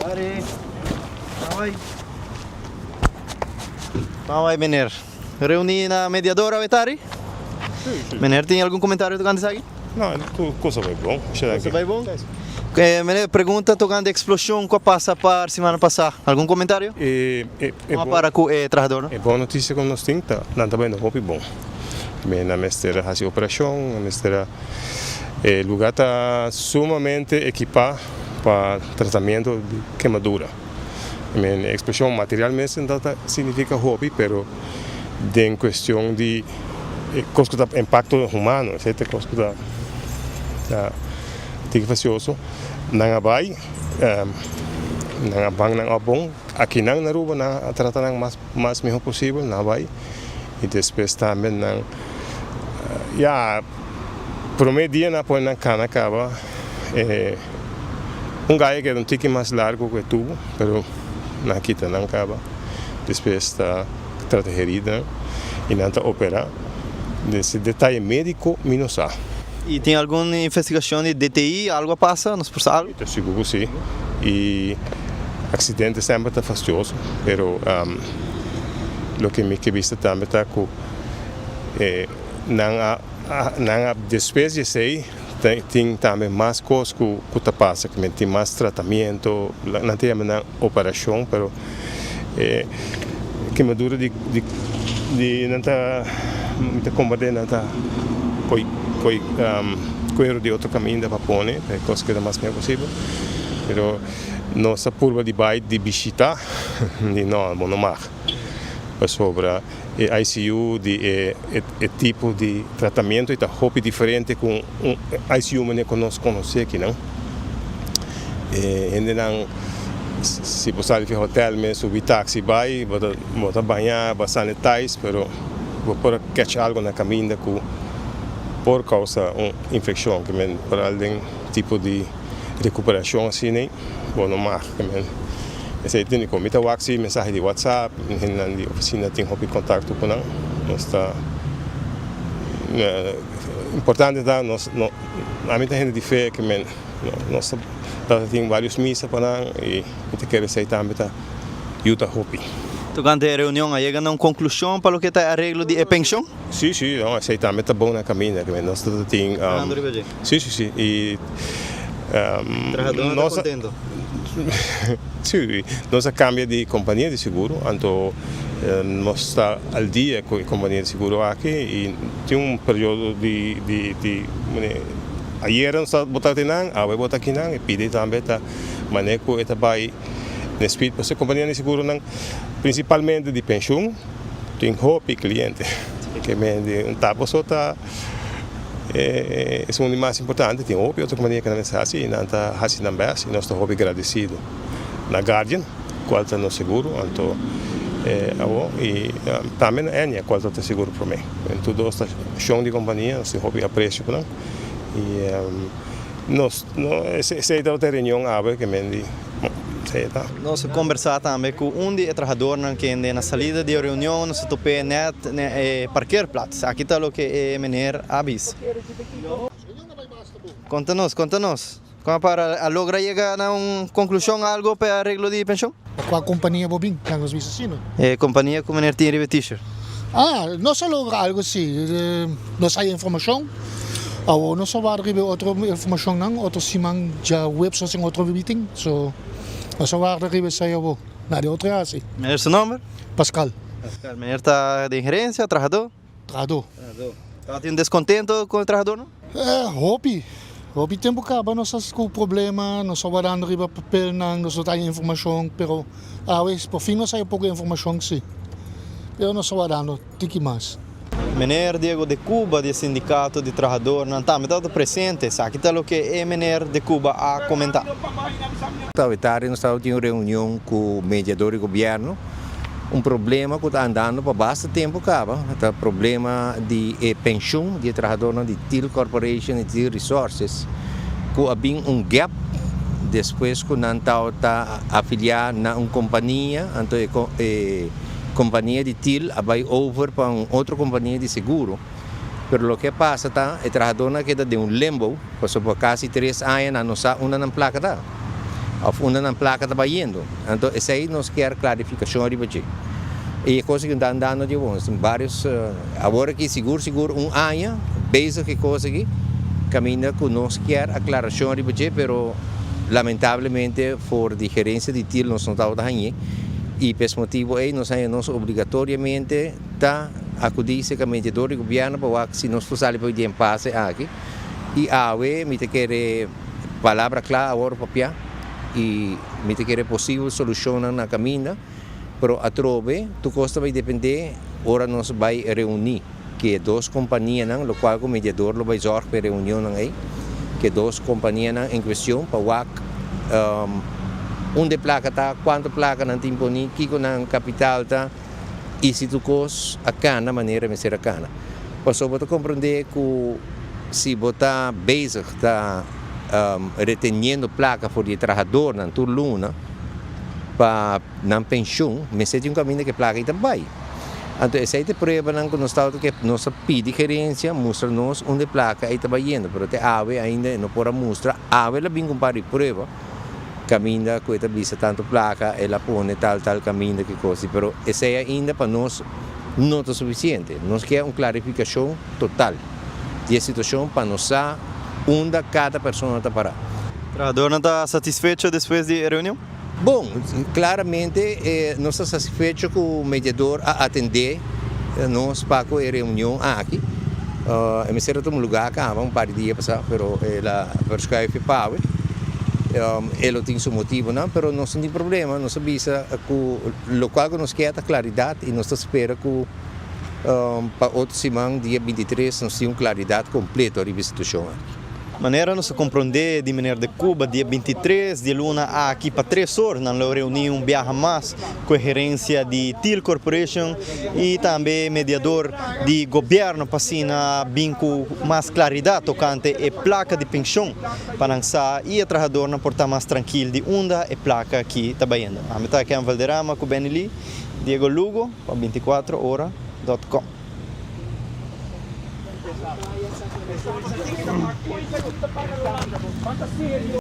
Tari. Awai. Awai, meneer. Reuní na mediador awe tari? Meneer tin algun komentario tokante esaki? No, cosa bai bon. Cosa bai bon? Meneer, pregunta tokante eksploshon ku a pasa par simana pasá. Algun komentario? Kon a para ku e trahadornan? E bon notisia ku nos tin ta nan ta bayendo hopi bon. Nan mester a hasi operashon, nan mester a E luga ta sumamente ekipá pa tratamiento di kemadura. E eksploshon material mes no ta significa hopi, pero den kuestion di e kos ku ta impakto humano, esei ta e kos ku ta tiki fasioso. Nan a bai, nan a ban nan òp bon. Akinan na Aruba nan a trata nan mas mihó posibel, nan a bai i despues tambe nan ya. Prome dia nan a pone nan cana caba e un gaya keda un tiki mas largo cu e tubo pero nan a kita nan caba despues ta trata heridanan y nan ta opera dese detaye medico mi no sa. Y tin algun investigacion di DTI algo a pasa nos por sa algo? Mi ta sigur cu si y accidente semper ta fastioso pero loke mi ke bisa tambe ta cu e Nan a nan a despues di esei tin tambe mas kos ku ku ta pasa ku tin mas tratamiento nan ta yama nan operashon pero e kemadura di di di nan ta mi ta komprende nan ta koi koi kuero di otro kaminda pa pone pa e kos keda mas mihó posibel pero nos a purba di bai di bishita di no bo no mag pasobra. E ICU di e e tipo di tratamiento ta hopi diferente ku un ICU manera ku nos konosé akinan. E hendenan si bo sali fi hotel mes subi taxi bai bo ta bo ta baña bo a sanitize pero bo por a catch algo na kaminda ku por kousa un infekshon ke men por alden tipo di rekuperashon asina bo no mag ke men. Esei tin di kon. Mi ta wak si mensahe di WhatsApp, hendenan di ofisina tin hopi kontakto ku nan. Nos ta importante ta nos no ami ta hende di fe ke men nos ta tin varios misa pa nan i mi ta kere esei tambe ta yuda hopi. Tokante e reunion a yega na un konklushon pa loke ta e areglo di e penshon? Si, si, no, esei tambe ta bon na kaminda ke men nos ta tin. Trahando riba dje? Si, si, si i. Trahadónan ta kontento? Si, nos a kambia di kompania di seguro, anto nos ta al dia ku e kompania di seguro aki i tin un periodo di di di ayera nos ta bota akinan, awe bota akinan e pidi tambe ta manera ku e ta bai den speed pasobra e kompania di seguronan prinsipalmente di penshun tin hopi kliente ke men di un tapo so ta. Esun di mas importante, tin hopi otro kompania ku nan mester hasi i nan ta hasi nan bèst i nos ta hopi gradesido na Guardian kual ta nos seguro anto awo i tambe na Ennia kual ta seguro promé. Tur dos ta shon di kompania, nos tin hopi apresio pa nan i nos esei tabata e reunion awe ke men di. Nos a kombersá tambe ku un di e trahadornan kende na salida di e reunion nos a top'é nèt na e parkeerplaats. Aki ta loke e meneer a bisa. Konta nos, konta nos. Kon a para a logra yega na un konklushon algo pa e areglo di penshon? Pa kua kompania bo bin? Nan nos bisa asina. E kompania ku meneer tin riba e t-shirt. Ah, nos a logra algo si. Nos haya informashon. Awor nos a warda riba e otro informashonnan. Otro siman djaweps nos tin otro meeting. So, nos a warda riba esei awor. Na di otro e hasi. Meneer su nomber? Pascal. Pascal. Meneer ta den gerencia, trahadó? Trahadó. Trahadó. Tabatin un descontento cu e trahadónan? Hopi. Hopi tempu caba nos a cu problema, nos a wardando riba papelnan, nos no ta haya informacion, pero awe por fin nos haya poco informacion si. Pero nos a wardando tiki mas. Meneer Diego de Cuba di e sindicato di trahadornan tambe tabata presente. Esaki ta loke e meneer de Cuba a comenta. Awe tardi nos tabatin un reunion cu mediador di gobierno. Un problema cu ta andando pa basta tempo caba ta problema di e pensioen di e trahadornan di Thiel Corporation y Thiel Resources cu a bin un gap despues cu nan tabata afilia na un compania anto e compania di Thiel a bay over pa un otro compania di seguro pero loke a pasa ta e trahadornan a keda den un limbo pasobra pa casi tres aña nan no sa unda nan placa ta. Of unda nan placa ta bayendo. Anto esey nos kier clarificacion riba dje. Y e cos aki ta andando dje bon. Tin varios, awor aki sigur sigur un aña bezig cu e cos aki, caminda cu nos kier aclaracion riba dje, pero lamentablemente for di gerencia di Thiel nos no tabata hañ'e. Y p'es motibo ey nos haña nos obligatoriamente ta acudi cerca mediador di gobierno pa wak si nos por sali pa di empase aki. Y awe mi ta kere palabra cla awor papia y mi ta kere posibel solucionnan na caminda, pero atrobe tur cos ta bay depende ora nos bay reuni cu e dos companianan, locual cu mediador lo bay zorg pa e reunionnan ey, cu e dos companianan en cuestion pa wak unda e placa ta, cuanto placa nan tin poni, kico nan capital ta y si tur cos a cana manera mester a cana. Pasobra bo ta comprende cu si bo ta bezig ta reteniendo placa for di e trahadornan tur luna pa nan pensioen, mester tin un caminda cu e placa ei ta bay. Anto esey ta e pruebanan cu nos tabata ke nos a pidi gerencia mustra nos unda e placa ei ta bayendo, pero te awe ainda e no por a mustra. Awe el a bin cu un par di prueba caminda cu e ta bisa tanto placa el a pone tal tal caminda ki cos, pero esey ainda pa nos no ta suficiente. Nos kier un clarificacion total di e situacion pa nos sa unda cada persona ta para. Trahadornan ta satisfecho despues di e reunion? Bon, claramente nos ta satisfecho cu mediador a atende nos pa cu e reunion aki. E mester a tuma lugar caba un par di dia pasa, pero el a verschuif e pawe. E lo tin su motibonan, pero nos no tin problema. Nos a bisa cu locual cu nos kier ta claridad y nos ta spera cu pa otro siman dia 23 nos tin un claridad completo riba e situacion aki. Manera nos a komprondé di meneer de Cuba, dia 23 di e luna aki pa 3 or nan lo reuní un biaha mas ku e gerensia di Thiel Corporation i tambe mediador di gobièrnu pa asina bin ku mas klaridat tokante e plaka di penshon pa nan sa i e trahadornan por ta mas trankil di unda e plaka aki ta bayendo. Ami ta Ken Valderrama ku Benny Lee, Diego Lugo pa 24 ora dot com.